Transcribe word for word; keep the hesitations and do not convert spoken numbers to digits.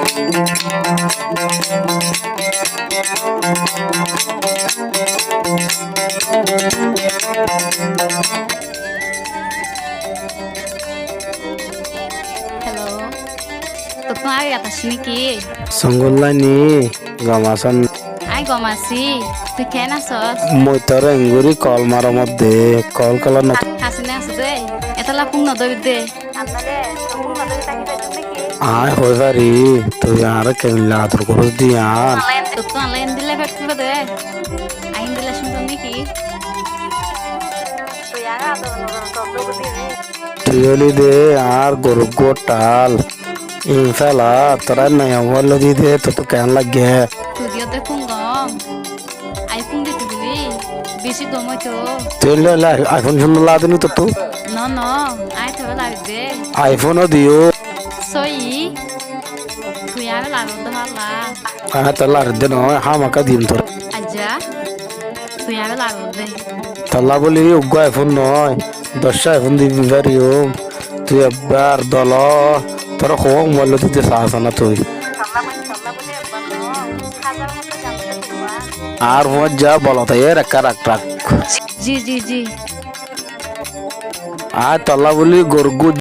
Hello. Tottú añár yat asé né ki? Songulláni, gom asón? Añí gom así. Tui keén asós? Mui toré engorí kol maror modde, kol kol no. Hasína asé dé. Etólla fún no dóri dé. Añí hoi fari, tui añáre keéngorí ador gorós de yián. Tottú añáre endilla fek fúre dé. Añí endilla cúntor né ki? Tui óli de añár goruggúa thaal. Infela, toré naya mobáil loi di de, tottú keén lage? Tui diyó de fún gom. Aifón dito buli, beci gom óito. Tui óli de aifón cúndor lage de ni tottú? No, no, añí toré lage de. Aifón ó diyó. Sóiyi, tui añáre lage de hálla. Añí toré lage de no, hámaka diyum toré. Ajja. Tui añáre lage de. Tolla buli uggúa aifón no, doccá aifón di fariyum. Tui ebbar dolo, toré hoó mobáil loi di de saá saá na tui. Añár fúañijja bolo taiyé rakká rak rak. Ji, ji, ji. Añí tolla buli goruggúa